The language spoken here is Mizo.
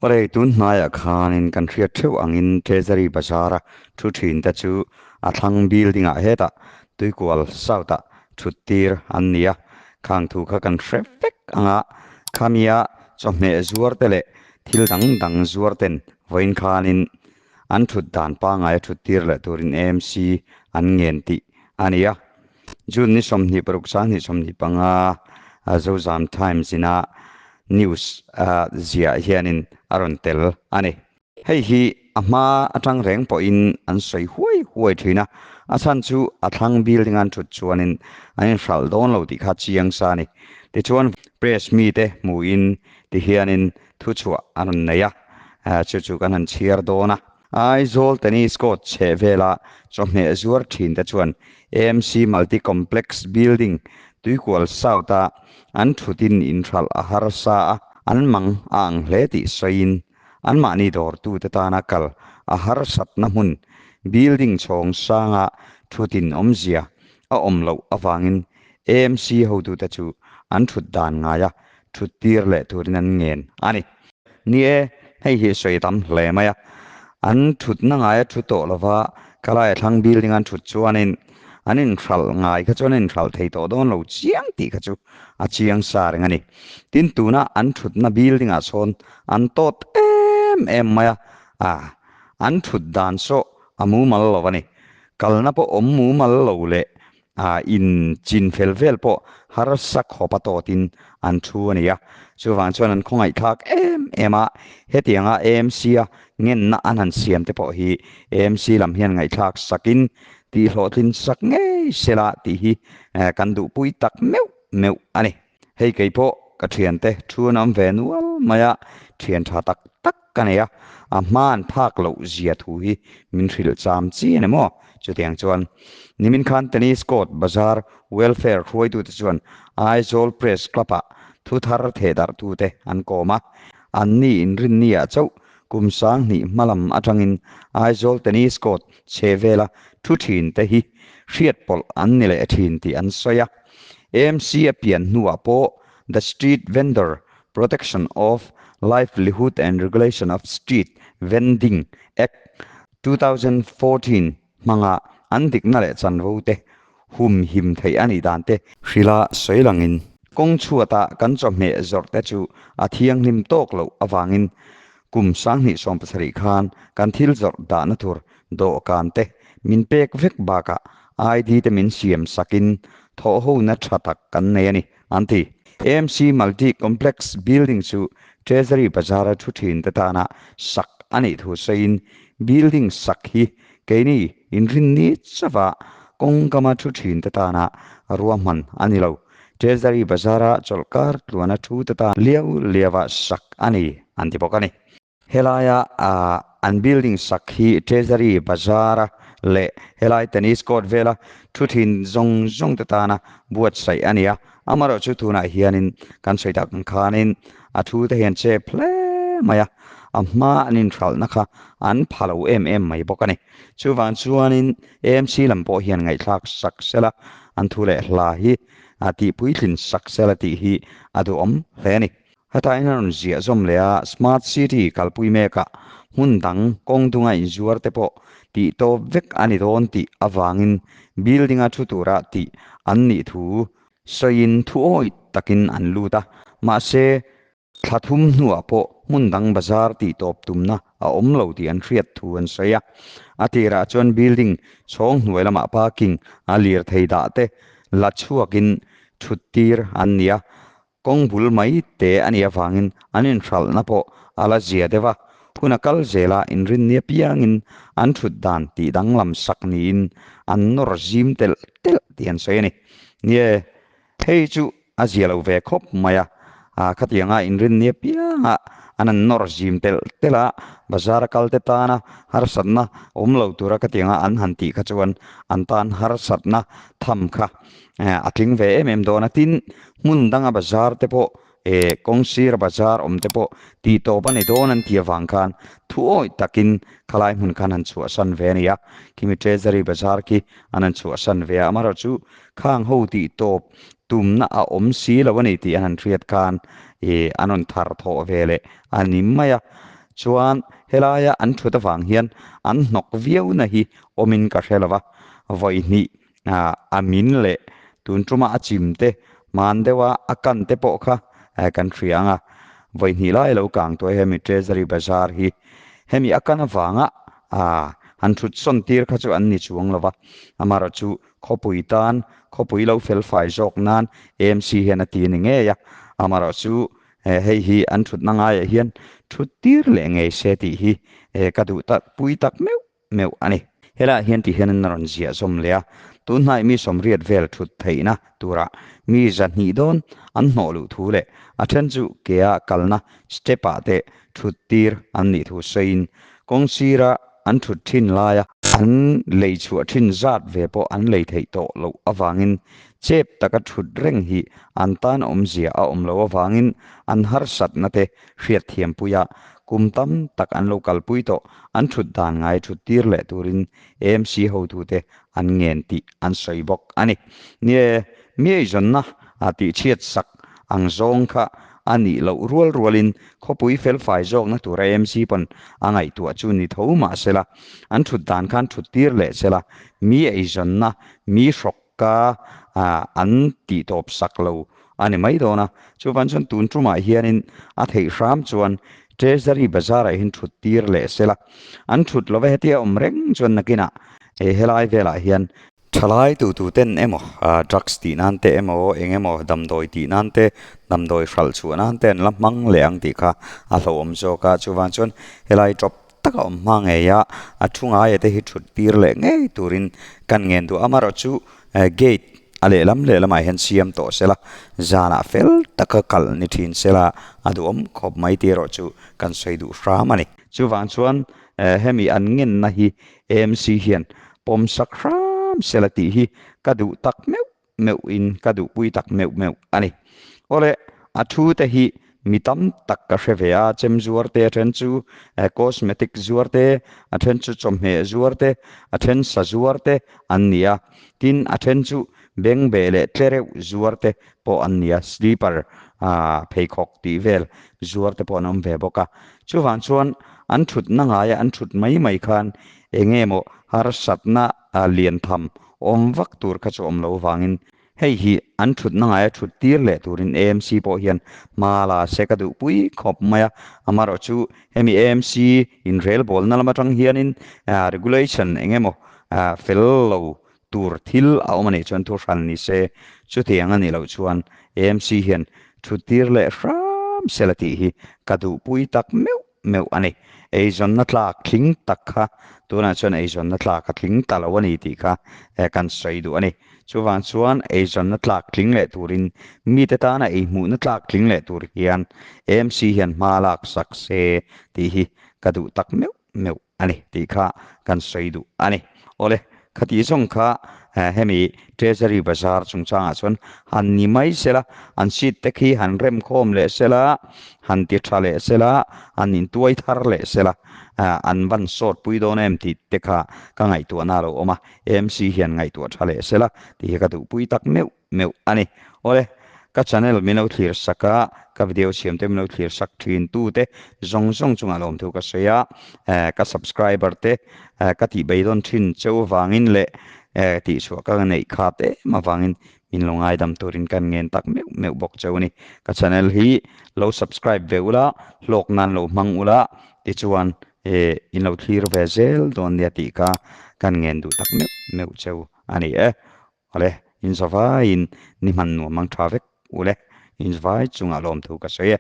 Awle, tun hnaiah khanin kan hriat theuh angin Treasury Bazar-a thu thinte chu a thlang building-ah hetah Tuikual South-ah thut tir an ni a, khang thu kha kan hre vek ang a, khamia chawhmeh zuar te leh thil dang dang zuar ten vawiin khanin an thut dan pangngai a thut tir leh turin AMC an ngen tih a ni a. June ni 26 25 Zozam Times ina news ziah hianin a rawn tel a ni. Hei hi a hma atang reng pawhin an sawi huai huai thin a, a chhan chu a thlang building an thut chuanin an inhralh dawn lo tih kha chiang sa a ni. Tichuan press mite hmuhin tihianin thuchhuah a rawn nei a, chu chu kan han chhiar dawn a. Aizawl Tennis Court chheh vela chawhmeh zuar thin te chuan AMC Multi Complex Building Tuikual South-a an thutin inhralh a harsa a, an mang a ang hle tih sawiin anmahni dawrtute tana kal a harsatna hmun building chhawng sanga thutin awmzia a awm loh avangin AMC hotute chu an thut dan ngaia thut tir leh turin an ngen a ni. Ni e, hei hi sawi tam hle mai a. An thutna ngaia thu tawh lova kalai a thlang building an thut chuanin an inhralh ngai kha chuan an inhralh thei tawh dawn lo chiang tih kha chu a chiang sa reng a ni. Tin, tuna an thutna building ah sawn an tawt em em mai a, ah, an thut dan saw a mumal lo a ni. Kalna pawh awm mumal lo leh A in chin fel vel pawh harsa khawpa tawtin an thu a ni a, chuvang chuan an khawngaihthlak em em a, hetianga AMC a ngenna an han siam te pawh hi AMC lam hian ngaihthlak sakin tihhlawhtlin sak ngei sela tih hi kan duhpui tak meuh meuh a ni. Hei kei pawh ka thiante thu an awm ve nual mai a, thian tha tak tak ka nei a, a hma an phak loh zia thu hi min hrilh cham chi a ni maw? Chutiang chuan nimin khan Tennis Court Bazar Welfare hruaitute chuan Aizawl Press Club-ah thu thar thehdarhtute an kawm a, anni inrinni-ah chauh kum 2000 hmalam atangin Aizawl Tennis Court chhe vela thu thinte hi hriatpawlh an ni leh thin tih an sawi a. AMC a pian hnuah pawh The Street Vendor Protection of Livelihood and Regulation of Street Vending Act, 2014 hmanga an dikna leh chanvo te hum him theih a nih dan te hrilha sawi langin kawng chhuata kan chawhmeh zawrh te chu a thianghlim tawk loh avangin kum 2017 khan kan thil zawrh dahna tur dawhkan te min pek vek bakah ID te min siam sakin thawhhona tha tak kan nei a ni, an ti. AMC Multi Complex Building chu Treasury Bazar-a thu thin te tana sak a nih thu sawiin building sak hi keini inrinni chauha kawngkama thu thin te tana ruahman a ni lo. Treasury Bazar-a chawlhkar tluana thu te tan liau liaua sak a ni, an ti bawk a ni. Helaia an building sak hi Treasury Bazar-a leh helai tennis court vela thu thin zawng zawng te tana buatsaih a ni a, amaherawhchu tunah hianin kan sawi tak ang khanin a thu te hian chep hle mai a, a hma an inhralhna kha an pha lo em em mai bawk a ni. Chuvang chuanin AMC lam pawh hian ngaihthlak sak sela an thu leh hla hi tihpuitlin sak sela tih hi a duhawm hle a ni. Hetain a rawn ziah zawm leh a, Smart City kalpui mekah hmun dang kawng dunga inzuar te pawh tih tawp vek a ni dawn tih avangin building-a thu tura tih an nih thu sawiin thu awih takin an lut a, mahse thla thum hnuah pawh hmun dang bazar tih tawp tumna a awm lo tih an hriat thu an sawi a. A tirah chuan building chhawng hnuai lamah parking a lirthei dah te la chhuakin thut tir an ni a, Kawng bul mai te a nih avangin an inhralhna pawh a la zia deuh a, hun a kal zel a, inrinni apiangin an thut dan tih danglam sak niin an nawr zim telh telh tih an sawi a ni. Nie, hei chu a zia lo ve khawp mai a, khatianga inrinni apianga an an nawr zim telh telh a, bazar a kal te tana harsatna awm lo tura khatianga an han tih kha chuan an tan harsatna tham kha a tling ve em em dawn a, tin hmun danga bazar te pawh eh kawng sir bazar awm te pawh tih tawp a ni dawn an tih avang khan thu awih takin khalai hmun khan han chhuahsan ve a ni a, khimi Treasury bazar khi an han chhuahsan ve a, amaherawhchu khang ho tih tawp tumna a awm si lo a ni tih an han hriat khan eh an rawn thar thawh ve leh a ni mai a, chuan helaia an thut avang hian an hnawk viauna hi awmin ka hre lo va, vawi hnih a min leh tun tuma a chim te hman deuha a kan te pawh kha kan hria ang a, vawi hnih lai a lo kang tawh e hemi Treasury Bazar hi. Hemi a kan avanga han thut sawn tir kha chu an ni chuang lo va, amaherawhchu khawpui tan khawpui lo fel fai zawk nan AMC hian a ti a ni ngei a, amaherawhchu hei hi an thutna ngaiah hian thut tir leh ngei se tih hi ka duh tak pui tak meuh meuh a ni. Helaiah hian ti hian an rawn ziah zawm leh a, tunhnai mi sawmriat vel thut theihna turah mi 200 dawn an hnawh luh thu leh a then chu kea kalna step ah te thut tir an nih thu sawiin kawng sira an thut thin laia an lei chhuah thin zat ve pawh an lei theih tawh loh avangin chep taka thut reng hi an tan awmzia a awm loh avangin an harsatna te hriatthiampuia kum tam tak an lo kalpui tawh an thut dan ngai thut tir leh turin AMC hotute an ngen tih an sawi bawk a ni. Nie, mi eizawnna a tihchhiat sak ang zawng kha a nih loh rual rualin khawpui felfai zawkna tur AMC pawn a ngaihtuah chu ni tho mah sela, an thut dan khan thut tir leh sela, mi eizawnna mi hrawk ka an tih tawp sak lo a ni mai dawn a. Chuvan chuan tun tumah hianin a theih hram chuan Treasury Bazar ah hian thut tir leh sela. An thut lova hetia awm reng chuan nakinah he helai velah hian thalai tu tu ten emaw drugs tih nan te emaw eng emaw damdawi tih nan te damdawi hralh chhuah nan te an la hmang leh ang tih kha a hlauhawm zawk a. Chuvan chuan helai drop taka awm hma ngei a, a thu ngaia te hi thut tir leh ngei turin kan ngen duh a, amaherawhchu gate a lehlam lehlamah hian siam tawh sela, zanah fel taka kalh ni thin sela a duhawm khawp mai tih erawh chu kan sawi duh hram a ni. Chuvang chuan hemi an ngenna hi AMC hian pawmsak hram sela tih hi ka duh tak meuh meuhin ka duhpui tak meuh meuh a ni. Awle, a thu te hi mi tam tak ka hre ve a, chem zuar te a then chu cosmetic zuar te, a then chu chawhmeh zuar te, a then sa zuar te an ni a, tin a then chu bengbeh leh tlereuh zuar te pawh an ni a, slipper pheikhawk tih vel zuar te pawh an awm ve bawk a. Chuvang chuan an thutna ngaia an thut mai mai khan eng nge maw harsatna lian tham Awm vak tur kha chu awm lo vangin hei hi an thutna ngaia thut tir leh turin AMC pawh hian hma la se ka duhpui khawp mai a. Amaherawhchu hemi AMC inrelbawlna lam atang hianin regulation eng emaw fel lo tur thil a awm a nih chuan thu hran ni se, chutiang a nih loh chuan AMC hian thut tir leh hram sela tih hi ka duhpui tak meuh meuh a ni. Eizawnna tlak tling tak kha tunah chuan eizawnna tlak a tling ta lo a ni tih kha kan sawi duh a ni. Chuvang chuan eizawnna tlak tling leh turin mite tana ei hmuhna tlak tling leh tur hian AMC hian hma lak sak se tih hi ka duh tak meuh meuh a ni tih kha kan sawi duh a ni. Awle, khati zawng kha hemi Treasury Bazar chungchangah chuan han ni mai sela, an seat te khi han rem khawm leh sela, han ti tha leh sela, han intuai thar leh sela, an van sawt pui dawn em tih te kha ka ngaihtuahna a lo awm a, AMC hian ngaihtuah tha leh sela tih hi ka duhpui tak meuh meuh a ni. Awle, ka channel min lo thlir sak a, ka video siam te min lo thlir sak thin tu te zawng zawng chungah lawmthu ka sawi a, ka subscriber te ka tih beidawn thin cheu vangin leh tih chhuah ka neih khat em avangin min lo ngaidam turin kan ngen tak meuh meuh bawk cheu a ni. Ka channel hi lo subscribe ve ula, hlawk nan lo hmang ula, tichuan in lo thlir ve zel dawn nia tih kha kan ngen duh tak meuh meuh cheu a ni e. Awle, in zavaiin ni hman nuam ang tha vek ule, in zavai chungah lawmthu ka sawi e.